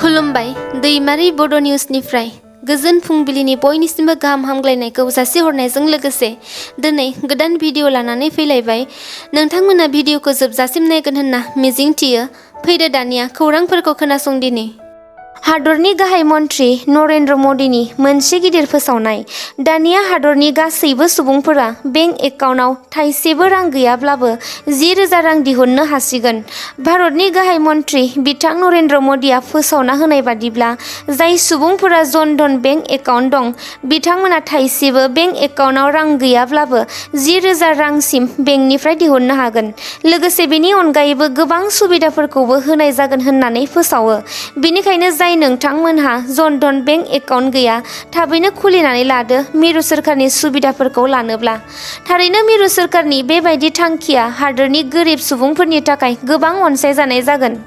खुलुमबाय दैमारि बड' निउसनिफ्राय गोजोन फुंबिलिनि बयनिसिमबो गाहाम हामग्लायनायखौ जासिहरनायजों लोगोसे दिनै गोदान भिडिअ लानानै फैलायबाय। नोंथांमोना भिडिअखौ जोबजासिम नायगोन होनना मिजिंथियो। फैदो दानिया खौरांफोरखौ खोनासंदिनि। हादरनि गाहाय मन्थ्रि नरेन्द्र मदिनि मोनसे गिदिर फोसावनाय। दानिया हादरनि गासैबो सुबुंफोरा बेंक एकाउन्टआव थाइसेबो रां गैयाब्लाबो 10,000 रां दिहुननो हासिगोन। भारतनि गाहाय मन्थ्रि बिथां नरेन्द्र मदिया फोसावना होनाय बादिब्ला जाय सुबुंफोरा जन धन बेंक एकाउन्ट दं बिथांमोना थाइसेबो बेंक एकाउन्टआव रां गैयाब्लाबो 10,000 रांसिम बेंकनिफ्राय दिहुननो हागोन। लोगोसे बेनि अनगायैबो गोबां सुबिदाफोरखौबो होनाय जागोन होननानै फोसावो। बेनिखायनो जाय नोंथांमोनहा जन धन बेंक एकाउन्ट गैया थाबैनो खुलिनानै लादो मिरु सोरखारनि सुबिदाफोरखौ लानोब्ला। थारैनो मिरु सोरखारनि बेबायदि थांखिया हादोरनि गोरिब सुबुंफोरनि थाखाय गोबां अनसायजानाय जागोन।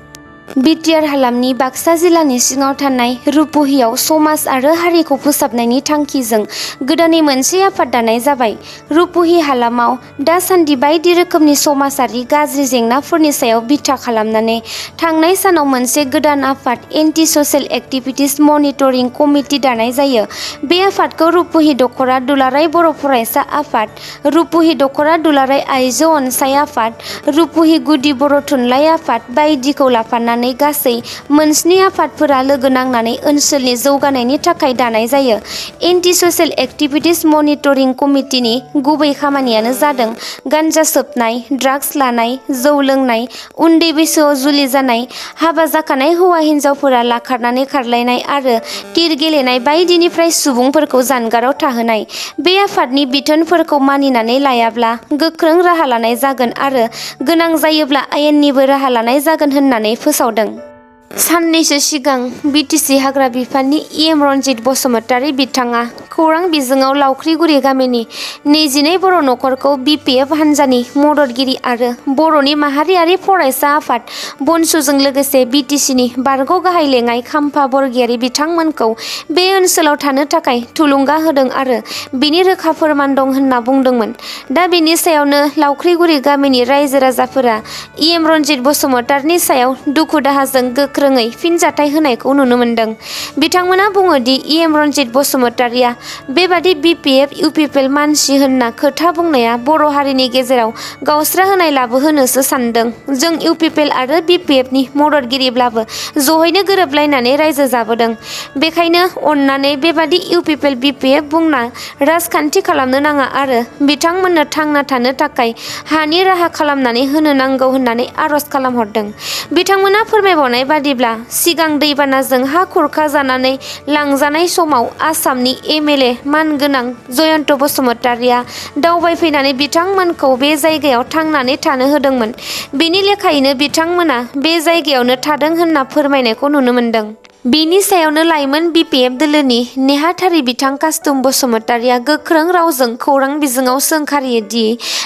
बिटिआर हालामनि बाक्सा जिल्लानि सिङाव थानाय रुपहियाव समाज आरो हारिखौ फोसाबनायनि थांखिजों गोदानै मोनसे आफाद दानाय जाबाय। रुपहि हालामाव दासान्दि बायदि रोखोमनि समाजारि गाज्रि जेंनाफोरनि सायाव बिथा खालामनानै थांनाय सानाव मोनसे गोदान आफाद anti social activities monitoring committee दानाय जायो। बे आफादखौ रुपहि दखरा दुलाराय बर' फरायसा आफाद, रुपहि दखरा दुलाराय आइजो अनसाय आफाद, रुपहि गुदि बर' थुनलाइ आफाद बायदिखौ लाफानानै गासै मोनस्नि आफादफोरा लोगो नांनानै ओनसोलनि जौगानायनि थाखाय दानाय जायो। एन्टि ससियेल एक्टिभिटिस मनिटरिं कमिटिनि गुबै खामानियानो जादों गान्जा सोबनाय, ड्राग्स लानाय, जौ लोंनाय, उन्दै बैसोआव जुलि जानाय, हाबा जाखानाय हौवा हिन्जावफोरा लाखारनानै खारलायनाय आरो तिर गेलेनाय बायदिनिफ्राय सुबुंफोरखौ जानगाराव थाहोनाय। बे आफादनि बिथोनफोरखौ मानिनानै लायाब्ला गोख्रों राहा लानाय जागोन आरो गोनां जायोब्ला आयेननिबो राहा लानाय जागोन होननानै फोसावदों। साननैसो सिगां बिटिसि हाग्रा बिफाननि इएम रनजित बसुमतारी बिथाङा खौरां बिजोङाव लावख्रिगुरि गामिनि 22 बर' नखरखौ बिपिएफ हान्जानि मददगिरि आरो बर'नि माहारियारि फरायसा आफाद बनसुजों लोगोसे बिटिसिनि बारग' गाहाय लेङाइ खाम्फा बरगयारी बिथांमोनखौ बे ओनसोलाव थानो थाखाय थुलुंगा होदों आरो बिनि रोखा फोरमान दं होनना बुंदोंमोन। दा बेनि सायावनो लावख्रिगुरि गामिनि रायजो राजाफोरा इएम रनजित बसुमतारीनि सायाव दुखु दाहाजों गोख्रोङै फिनजाथाय होनायखौ नुनो मोन्दों। बिथांमोना बुङो दि इएम रनजित बसुमतारीया बेबादि बिपिएफ इउपिपिएल मानसि होनना खोथा बुंनाया बर' हारिनि गेजेराव गावस्रा होनाय लाबोहोनोसो सानदों। जों इउपिपिएल आरो बिपिएफनि मददगिरिब्लाबो जहैनो गोरोबलायनानै रायजो जाबोदों। बेखायनो अननानै बेबादि इउपिपिएल बिपिएफ बुंना राजखान्थि खालामनो नाङा आरो बिथांमोननो थांना थानो थाखाय हानि राहा खालामनानै होनो नांगौ होननानै आर'ज खालामहरदों। बिथांमोना फोरमायबावनाय बादिब्ला सिगां दैबानाजों हा खुरखा जानानै लांजानाय समाव आसामनि एमएलए मानगोनां जयन्त बसुमतारीया दावबायफैनानै बिथांमोनखौ बे जायगायाव थांनानै थानो होदोंमोन। बेनि लेखायैनो बिथांमोना बे जायगायावनो थादों होनना फोरमायनायखौ नुनो मोन्दों। बेनि सायावनो लाइमोन बिपिएफ दोलोनि नेहाथारि बिथां कास्तुम बसुमतारीया गोख्रों रावजों खौरां बिजोङाव सोंखारियो दि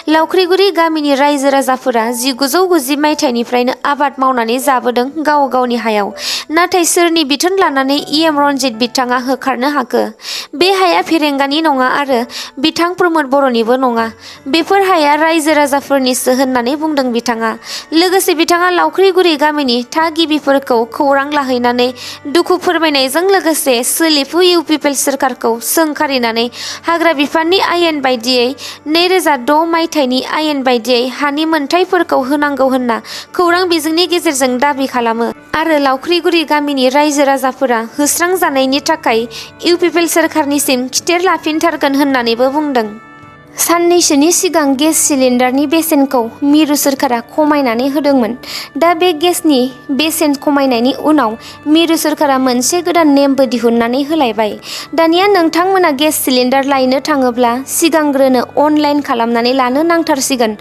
लावख्रिगुरि गामिनि रायजो राजाफोरा 1990 मायथाइनिफ्रायनो आबाद मावनानै जाबोदों गाव गावनि हायाव। नाथाय सोरनि बिथोन लानानै इएम रनजित बिथाङा होखारनो हाखो? बे हाया फेरेंगानि नङा आरो बिथां प्रमोद बर'निबो नङा। बेफोर हाया रायजो राजाफोरनिसो होननानै बुंदों बिथाङा। लोगोसे बिथाङा लावख्रिगुरि गामिनि थागिबिफोरखौ खौरां लाहैनानै दुखु फोरमायनायजों लोगोसे सोलिफु इउपिपिएल सोरखारखौ सोंखारिनानै हाग्रा बिफाननि आयेन बायदियै 2006 मायथाइनि आयेन बायदियै हानि मोनथायफोरखौ होनांगौ होनना खौरां बिजोंनि गेजेरजों दाबि खालामो आरो लावख्रिगुरि गामिनि रायजो राजाफोरा होस्रांजानायनि थाखाय इउपिपिएल सोरखारनिसिम खिथेर लाफिनथारगोन होननानैबो बुंदों। साननैसोनि सिगां गेस सिलिन्डारनि बेसेनखौ मिरु सोरखारा खमायनानै होदोंमोन। दा बे गेसनि बेसेन खमायनायनि उनाव मिरु सोरखारा मोनसे गोदान नेमबो दिहुननानै होलायबाय। दानिया नोंथांमोना गेस सिलिन्डार लायनो थाङोब्ला सिगांग्रोनो अनलाइन खालामनानै लानो नांथारसिगोन।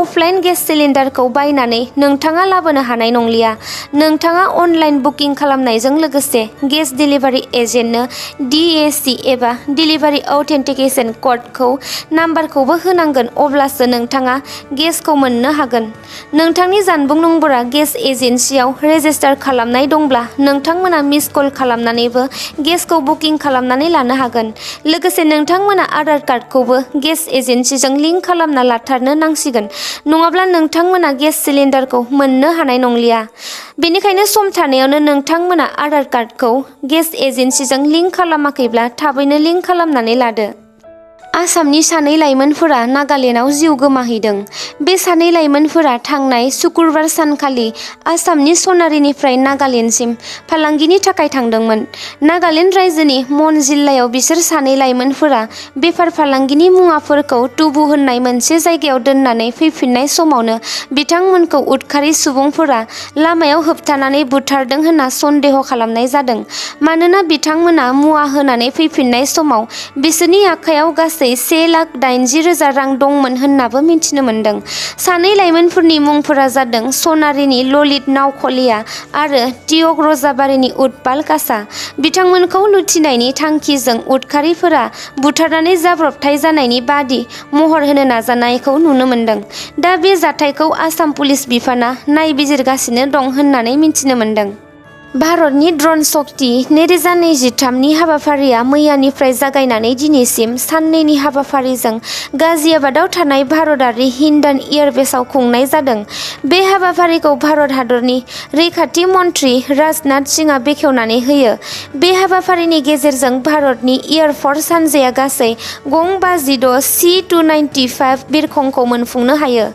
अफलाइन गेस सिलिन्डारखौ बायनानै नोंथाङा लाबोनो हानाय नंलिया। नोंथाङा अनलाइन बुकिं खालामनायजों लोगोसे गेस डिलिभारि एजेन्टनो DAC एबा डिलिभारि अथेन्टिकेशन क'डखौ नाम्बार नाम्बारखौबो होनांगोन अब्लासो नोंथाङा गेसखौ मोननो हागोन। नोंथांनि जानबुं नम्बरा गेस एजेन्सियाव रेजिस्टार खालामनाय दंब्ला नोंथांमोना मिस कल खालामनानैबो गेसखौ बुकिं खालामनानै लानो हागोन। लोगोसे नोंथांमोना आधार कार्डखौबो गेस एजेन्सिजों लिंक खालामना लाथारनो नांसिगोन, नङाब्ला नोंथांमोना गेस सिलिन्डारखौ मोननो हानाय नंलिया। बेनिखायनो सम थानायावनो नोंथांमोना आधार कार्डखौ गेस एजेन्सिजों लिंक खालामाखैब्ला थाबैनो लिंक खालामनानै लादो। आसामनि सानै लाइमोनफोरा नागालेन्डआव जिउ गोमाहैदों। बे सानै लाइमोनफोरा थांनाय सुक्रुबार सानखालि आसामनि सनारिनिफ्राय नागालेन्डसिम फालांगिनि थाखाय थांदोंमोन। नागालेन्ड रायजोनि मन जिल्लायाव बिसोर सानै लाइमोनफोरा बेफार फालांगिनि मुवाफोरखौ टुबु होननाय मोनसे जायगायाव दोननानै फैफिननाय समावनो बिथांमोनखौ उदखारि सुबुंफोरा लामायाव होबथानानै बुथारदों होनना सन्देह खालामनाय जादों, मानोना बिथांमोना मुवा होनानै फैफिननाय समाव बिसोरनि आखायाव गासै 1,80,000 रां दंमोन होननाबो मिथिनो मोन्दों। सानै लाइमोनफोरनि मुंफोरा जादों सनारिनि ललित नावखलिया आरो तियक रजाबारिनि उत्पाल कासा। बिथांमोनखौ लुथिनायनि थांखिजों उदखारिफोरा बुथारनानै जाब्रबथाय जानायनि बादि महर होनो नाजानायखौ नुनो मोन्दों। दा बे जाथायखौ आसाम पुलिस बिफाना नायबिजिरगासिनो दं होननानै मिथिनो मोन्दों। भारतनि ड्रन शक्ति 2023 नि हाबाफारिया मैयानिफ्राय जागायनानै दिनैसिम साननैनि हाबाफारिजों गाजियाबादआव थानाय भारतारि हिन्डान एयारबेसआव खुंनाय जादों। बे हाबाफारिखौ भारत हादरनि रैखाथि मन्त्रि राजनाथ सिंहआ बेखेवनानै होयो। बे हाबाफारिनि गेजेरजों भारतनि एयार फर्स हान्जाया गासै गं 56 C-295 बिरखंखौ मोनफुंनो हायो।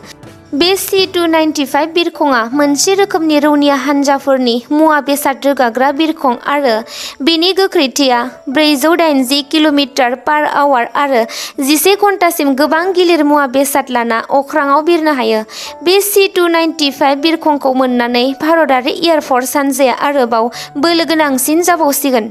बे C-295 बिरखंआ मोनसे रोखोमनि रौनिया हान्जाफोरनि मुवा बेसाद रोगाग्रा बिरखं आरो बेनि गोख्रैथिया 480 किल'मिटार/आवार आरो 11 घन्टासिम गोबां गिलिर मुवा बेसाद लाना अख्राङाव बिरनो हायो। बे C-295 बिरखंखौ मोननानै भारतारि एयार फर्स हान्जाया आरोबाव बोलोगोनांसिन जाबावसिगोन।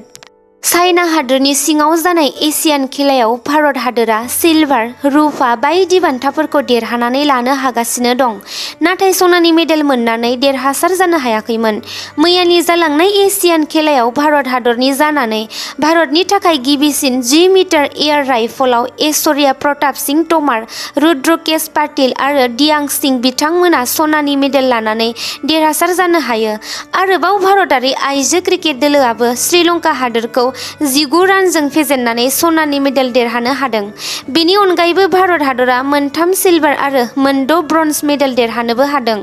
चाइना हादोरनि सिङाव जानाय एसियान खेलायाव भारत हादोरा सिलभार, रुपा बायदि बान्थाफोरखौ देरहानानै लानो हागासिनो दं, नाथाय सनानि मेडेल मोननानै देरहासार जानो हायाखैमोन। मैयानि जालांनाय एसियान खेलायाव भारत हादरनि जानानै भारतनि थाखाय गिबिसिन 10 मिटार एयार राइफलाव ऐश्वर्या प्रताप सिंह तोमार, रुद्रकेश पाटिल आरो दियांग सिंह बिथांमोना सनानि मेडेल लानानै देरहासार जानो हायो। आरोबाव भारतारि आइजो क्रिकेट दोलोआबो श्रीलंका हादोरखौ 19 रानजों फेजेननानै सनानि मेडेल देरहानो हादों। बेनि अनगायैबो भारत हादरा 3 सिलभार आरो 6 ब्रन्ज मेडेल देरहानोबो हादों।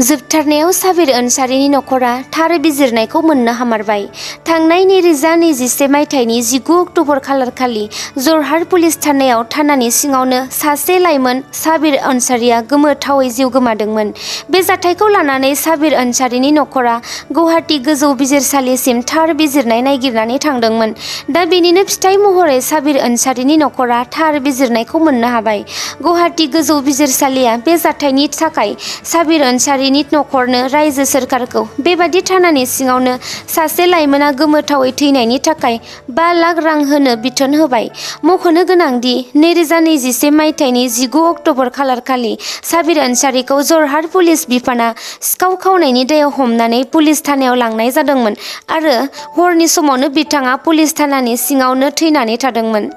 जोबथारनायाव साबिर अन्सारिनि नखरा थार बिजिरनायखौ मोननो हामारबाय। थांनाय 2021 मायथाइनि 19 अक्ट'बर खालारखालि जरहाट पुलिस थानायाव थानानि सिङावनो सासे लाइमोन साबिर अन्सारिया गोमोथावै जिउ गोमादोंमोन। बे जाथायखौ लानानै साबिर अन्सारिनि नखरा गुवाहाटी गोजौ बिजिरसालिसिम थार बिजिरनाय नागिरनानै थांदोंमोन। दा बेनिनो फिथाइ महरै साबिर अन्सारिनि नखरा थार बिजिरनायखौ मोननो हाबाय। गुवाहाटी गोजौ बिजिरसालिया बे जाथायनि थाखाय साबिर अन्सारिनि नखरनो रायजो सोरखारखौ बेबादि थानानि सिङावनो सासे लाइमोना गोमोथावै थैनायनि थाखाय 5 लाख रां होनो बिथोन होबाय। मख'नो गोनांदि 2021 मायथाइनि 19 अक्ट'बर खालारखालि साबिर अन्सारिखौ जरहाट पुलिस बिफाना सिखाव खावनायनि दायाव हमनानै पुलिस थानायाव लांनाय जादोंमोन आरो हरनि समावनो बिथाङा पुलिस थानानि सिङावनो थैनानै थादोंमोन।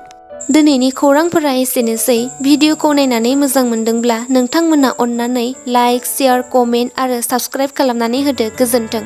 दिनैनि खौरांफोरा एसेनोसै। भिडिअखौ नायनानै मोजां मोनदोंब्ला नोंथांमोना अन्नानै लाइक, शेयार, कमेन्ट आरो साबस्क्राइब खालामनानै होदो। गोजोन्थों।